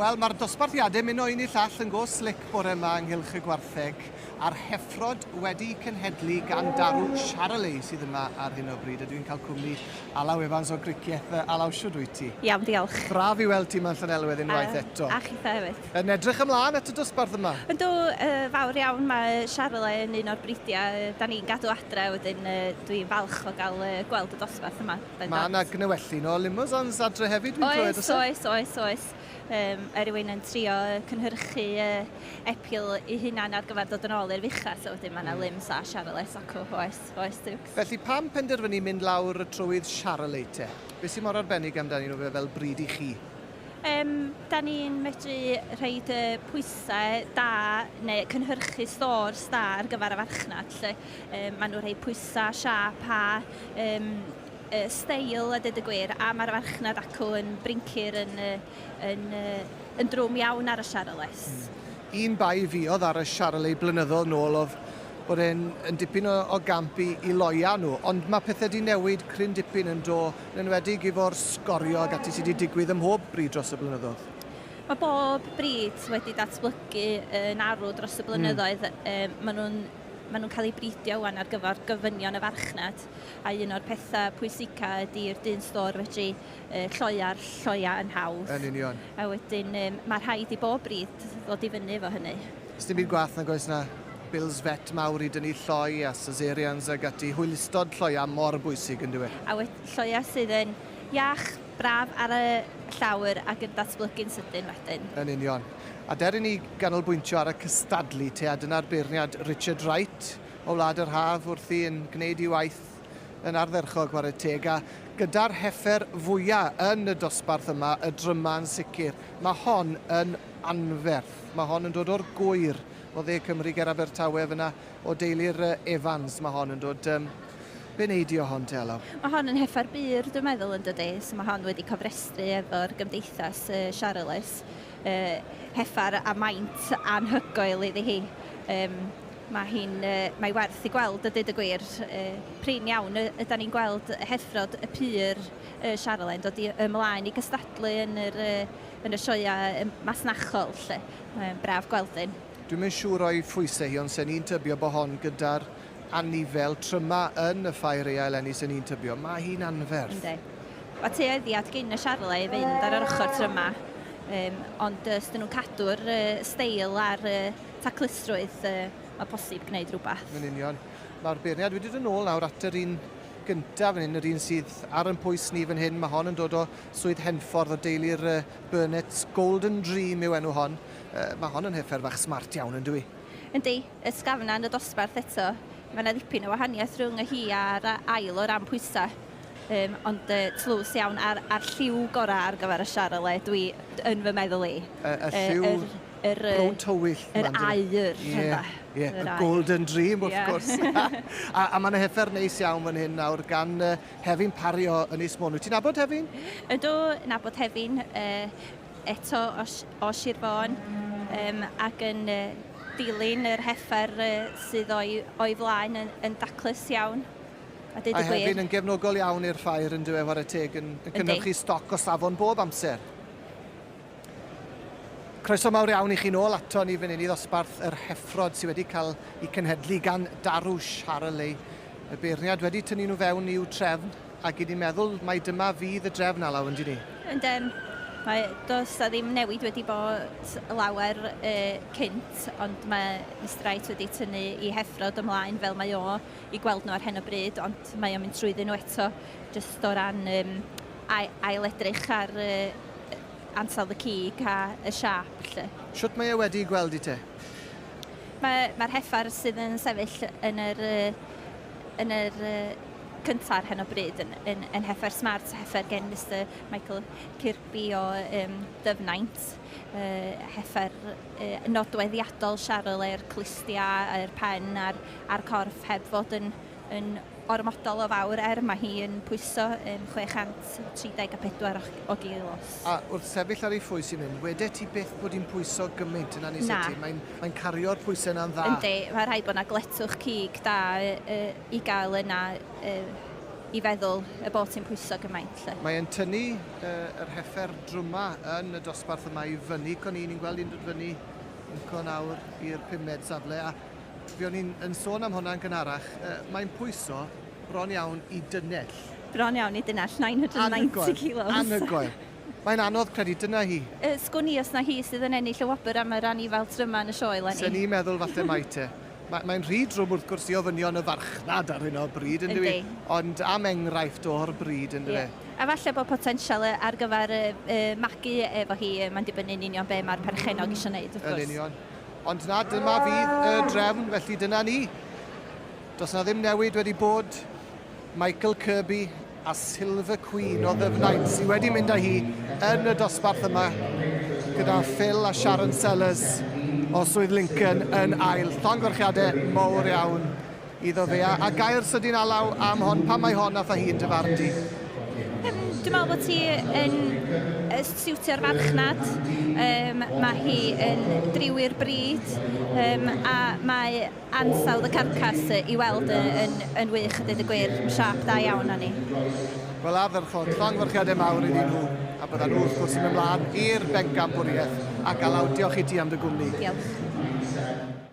Wel, mae'r dosbarthiadau mynd o un i'r llall yn go slic bore yma ynghylch y gwartheg, a'r heffrod wedi cenhedlu gan darw Charolais sydd yma ar hyn o bryd, a dwi'n cael cwmni Alaw Evans o Gricieth. Alaw, shwd wyt ti? Iawn, diolch. Braf i weld ti yma yn Llanelwedd unwaith eto. A chitha hefyd. Yn edrych ymlaen at y dosbarth yma? Yndw, fawr iawn. Mae Charolais yn un o'r bridiau da ni'n gadw adre, wedyn dwi'n falch o gael gweld y dosbarth yma. Mae yna gnywellyn o limousins adre hefyd, dwi'n clywed, oes e? Oes, oes, oes. Um, mae rhywun yn trio cynhyrchu uh, epil i hunan ar gyfer dod yn ôl i'r fucha, so wedyn mae yna mm. lims a Charolais acw, oes, oes, Dukes. Felly pam penderfynu mynd lawr y trywydd Charolais te? Be sy'n mor arbennig amdani nhw fe fel bryd i chi? Um, da ni'n medru rhaid uh, pwysau da neu cynhyrchu stores da ar gyfer y farchnad. Lle. Um, maen nhw'n rhoi pwysau, siap a um, uh, steil a dweud y gwir, a mae'r farchnad acw yn brincur yn, yn, yn drwm iawn ar y Charolais. Mm. Un bai fi oedd ar y Charolais blynyddoedd nôl oedd bod e'n yn dipyn o, o gamp i, i loia nhw, ond mae pethau wedi newid cryn dipyn yn do, yn enwedig efo'r sgorio ac ati sydd wedi digwydd ym mhob bryd dros y blynyddoedd. Mae bob bryd wedi datblygu yn arw dros y blynyddoedd. Mm. Maen nhw'n maen nhw'n cael eu bridio wan ar gyfer gofynion y farchnad, a un o'r pethau pwysica ydy i'r dyn stôr fedru uh, lloia'r lloia yn hawdd. Yn union. A wedyn um, mae rhaid i bob bryd ddod i fyny efo hynny. Sdim byd gwath nag oes na bills vet mawr i dynnu lloi a caesareans ag ati. Hwylustod lloia mor bwysig yn dyw e. A wed, lloia sydd yn iach, braf ar y llawr ac yn datblygu'n sydyn wedyn. Yn union. A der i ni ganolbwyntio ar y cystadlu te, a dyna'r beirniad Richard Wright o Wlad yr Haf wrthi yn gwneud ei waith yn ardderchog, whare teg, a gyda'r heffer fwya yn y dosbarth yma, y dryma'n sicr. Mae hon yn anferth. Mae hon yn dod o'r Gŵyr, o dde Cymru ger Abertawe fyna, o deulu'r Evans mae hon yn dod. Um, be wnei di o hon te, Alaw? Mae hon yn heffer bur, dwi'n meddwl, yn dydi? So mae hon wedi cofrestru efo'r gymdeithas uh, Charolais. Uh, heffer a maint anhygoel iddi hi. Um, mae hi'n, uh, mae werth i gweld, a dweud y gwir. Uh, prin iawn ydy ni'n gweld heffrod y pur uh, Charolais yn dod i, ymlaen i gystadlu yn yr, uh, yn y sioeau masnachol. Lle. Mae'n braf gweld un. Dwi'm yn siŵr o'i phwysau hi ond sen i'n tybio bo hon gyda'r anifel tryma yn y ffair aea eleni sen i'n tybio. Mae hi'n anferth. Yndi. Mae tueddiad gin y Charolais i fynd ar yr ochr tryma, um, ond os dyn nhw'n cadw'r uh, steil a'r uh, taclusrwydd, uh, mae posib gwneud rhywbeth. Yn union. Mae'r beirniad wedi dod yn ôl nawr at yr un gyntaf fan hyn, yr un sydd ar yn pwys ni fan hyn. Mae hon yn dod o Swydd Henffordd o deulu'r Burnett's Golden Dream yw enw hon. Uh, mae hon yn heffer fach smart iawn yn dwi. Yndi, ysgafna yn y dosbarth eto. Mae yna ddipyn o wahaniaeth rhwng y hi a'r ail o ran pwysau. Um, ond uh, tlws iawn a'r, ar lliw gorau ar gyfer y Charolais, dwi yn fy meddwl i. Y, y lliw uh, yr, yr, brown tywyll. Yr aur. Ie, yeah, yeah, y golden dream wrth yeah. gwrs. a, a mae yna heffer neis iawn fan hyn nawr gan uh, Hefin Parry o Ynys Môn. Wyt ti'n nabod Hefin? Ydw, nabod Hefin. Uh, eto o, o Sir Fôn um, ac yn uh, dilyn yr heffer uh, sydd o'i, o'i flaen yn, yn daclus iawn. A deud y gwir. A hefyd yn gefnogol iawn i'r ffair yn dywe whare teg yn, yn cynhyrchu stoc o safon bob amser. Croeso mawr iawn i chi nôl ato ni fan hyn i ddosbarth yr heffrod sydd wedi cael eu cenhedlu gan Darw Charolais. Y beirniad wedi tynnu nhw fewn i'w trefn Ac i ni'n meddwl mai dyma fydd y drefn, Alaw, yn dyn ni? Yndyn. Mae, does 'na ddim newid wedi bod lawer uh, cynt, ond mae Mister Wright wedi tynnu i heffrod ymlaen fel mae o i gweld nhw ar hyn o bryd, ond mae o'n mynd trwyddyn nhw eto, jyst o ran um, ail edrych ar uh, ansawdd y cig a y siâp. Lle. Shwt mae e wedi gweld i te? Mae'r mae heffar sydd yn sefyll yn yr, yn yr cyntaf ar hyn o bryd yn, yn, yn heffer smart, heffer gen Mr Michael Kirby o um, Dyfnaint, uh, heffer uh, nodweddiadol Charolais, yr clustia, yr pen a'r, a'r corff heb fod yn, yn ormodol o fawr er mae hi yn pwyso um, 634 o, o gilos. A wrth sefyll ar ei phwys i'n mynd, wede ti byth bod hi'n pwyso gymaint yna nes ti? Mae'n mae cario'r pwysau yna'n dda. Yndi, mae rhaid bod yna gletwch cig da uh, i gael yna. i feddwl y bod ti'n pwyso gymaint. Lle. Mae'n tynnu yr heffer drwma yn y dosbarth yma i fyny. Con ni'n gweld un dod fyny yn nawr i'r pumed safle. A fi o'n i'n yn sôn am hwnna'n gynharach, mae'n pwyso bron iawn i dynnell. Bron iawn i dynnell, 990 kilos. Anhygoel. Mae'n anodd credu, dyna hi. Sgwn i os na hi sydd yn ennill y wobr am yr anifail tryma yn y sioe eleni. Sen i'n meddwl falle mai te. Mae'n rhy drwm wrth gwrs i ofynion y farchnad ar hyn o bryd, yn dyw? Ond am enghraifft o'r bryd, yn dyw? Yeah. A falle bod potensial ar gyfer magu efo hi, mae'n dibynnu'n union be mae'r perchennog eisiau gwneud, wrth gwrs. Yn union. Ond na, dyma fydd y drefn, felly dyna ni. Does na ddim newid wedi bod. Michael Kirby a Silver Queen o Ddyfnaint sydd wedi mynd â hi yn y dosbarth yma gyda Phil a Sharon Sellers o Swydd Lincoln yn ail. Llongyfarchiadau mawr iawn iddo fe. A gair sydyn Alaw am hon, pam mae hon a hi yn dy farn di? Dwi'n meddwl bod hi yn siwtio'r farchnad. Mae hi yn driw i'r bryd a mae ansawdd y carcas i weld yn wych a dweud y gwir. Siâp da iawn arni. Wel, ardderchog, llongyfarchiadau mawr iddyn nhw, a byddan nhw wrth gwrs yn mynd mlaen i'r bencampwriaeth. Ac Alaw, diolch i ti am dy gwmni. Diolch.